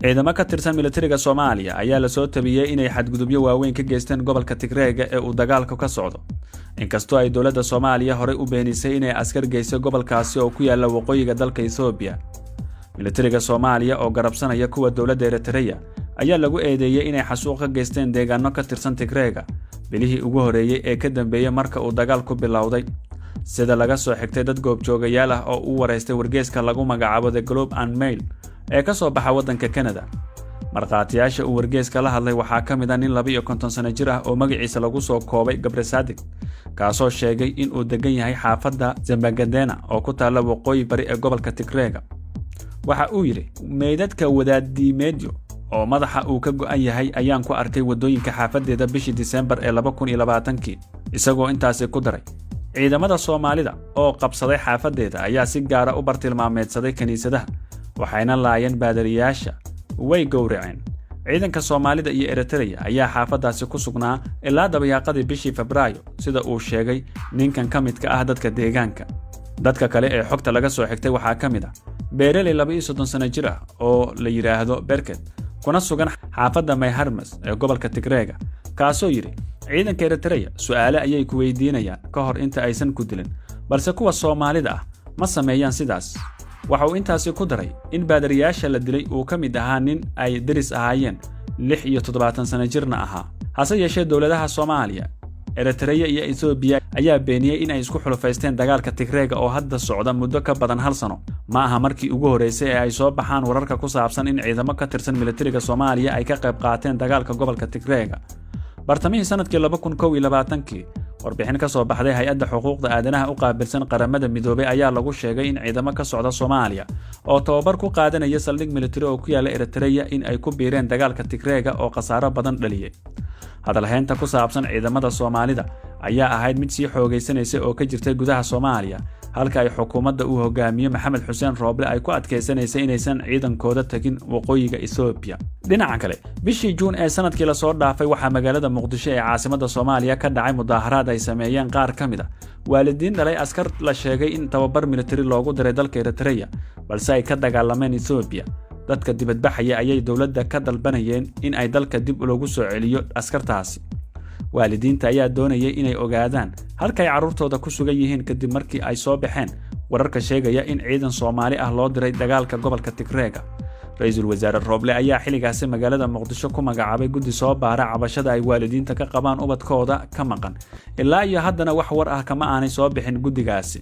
Ciidamo ka tirsan militariga Soomaaliya ayaa lasoo tabiyey inay xadgudubyo waaweyn ka geysteen gobolka Tigreega ee uu dagaalku ka socdo, inkastoo ay dowladda Soomaaliya horey u beenisay inay askar geysay gobolkaasi oo ku yaalla waqooyiga dalka Ethoobiya. Militariga Soomaaliya oo garabsanaya kuwa dowladda Eritreya ayaa lagu eedeeyey inay xasuuq ka geysteen deegaano ka tirsan Tigreega bilihii ugu horreeyey ee ka dambeeyey marka uu dagaalku bilowday, sida laga soo xigtay dad goobjoogayaal ah oo u wareystay wargeeska lagu magacaabo The Globe and Mail ee ka soo baxa waddanka Canada. Markhaatiyaasha uu wargeeska la hadlay waxaa ka mid ah nin 52 sano jir ah oo magaciisa lagu soo koobay Gabresadig, kaasoo sheegay in uu degan yahay xaafadda Zambagadena oo ku taalla waqooyi bari ee gobolka Tigreega. Waxa uu yidhi: "Meydadka wadaaddiimeedyo oo madaxa uu ka go'an yahay ayaan ku arkay waddooyinka xaafaddeeda bishii Disembar ee 2020-kii." Isagoo intaasi ku daray, "Ciidamada Soomaalida oo qabsaday xaafaddeeda ayaa si gaara u bartilmaameedsaday kiniisadaha, waxayna laayeen baadariyaasha, way gowraceen. Ciidanka Soomaalida iyo Eritreya ayaa xaafaddaasi ku sugnaa ilaa dabayaaqadii bishii Febraayo," sida uu sheegay ninkan ka midka ah dadka deegaanka. Dadka kale ee xogta laga soo xigtay waxaa ka mid ah beereley 32 sano jir ah oo la yidhaahdo Berket, kuna sugan xaafadda Mayharmas ee gobolka Tigreega, kaasoo yidhi: "Ciidanka Eritreya su'aale ayay ku weydiinayaan ka hor inta aysan ku dilin, balse kuwa Soomaalida ah ma sameeyaan sidaas." Waxa uu intaasi ku daray in baadariyaasha la dilay uu ka mid ahaa nin ay deris ahaayeen, 76 sano jirna ahaa. Hase yeeshee, dowladaha Soomaaliya, Eritreya iyo Etoobiya ayaa beeniyey in ay isku xulufaysteen dagaalka Tigreega oo hadda socda muddo ka badan hal sano. Ma aha markii ugu horreysay ee ay soo baxaan wararka ku saabsan in ciidamo ka tirsan militariga Soomaaliya ay ka qayb qaateen dagaalka gobolka Tigreega. Bartamihii sanadkii 2021-kii, warbixin ka soo baxday hay-adda xuquuqda aadanaha u qaabilsan Qaramada Midoobay ayaa lagu sheegay in ciidamo ka socda Soomaaliya oo tababar ku qaadanaya saldhig militari oo ku yaalla Eritreya in ay ku biireen dagaalka Tigreega oo khasaaro badan dhaliyey. Hadalhaynta ku saabsan ciidamada Soomaalida ayaa ahayd mid sii xoogaysanaysay oo ka jirtay gudaha Soomaaliya, halka ay xukuumadda uu hogaamiye Maxamed Xuseen Rooble ay ku adkaysanaysay inaysan ciidankooda tagin waqooyiga Ethoobiya. Dhinaca kale, bishii Juun ee sanadkii lasoo dhaafay, waxaa magaalada Muqdisho ee caasimadda Soomaaliya ka dhacay mudaaharaad ay sameeyeen qaar ka mid ah waalidiin dhalay askar la sheegay in tababar militari loogu diray dalka Eritreya, balse ay ka dagaalameen Ethoobiya. Dadka dibadbaxaya ayay dowladda ka dalbanayeen in ay dalka dib loogu soo celiyo askartaasi. Waalidiinta ayaa doonayay inay ogaadaan halkay carruurtooda ku sugan yihiin, kadib markii ay soo baxeen wararka sheegaya in ciidan Soomaali ah loo diray dagaalka gobolka Tigreega. Ra-iisul Wasaare Rooble ayaa xilligaasi magaalada Muqdisho ku magacaabay guddi soo baara cabashada ay waalidiinta ka qabaan ubadkooda ka maqan. Ilaa iyo haddana wax war ah kama aanay soo bixin guddigaasi.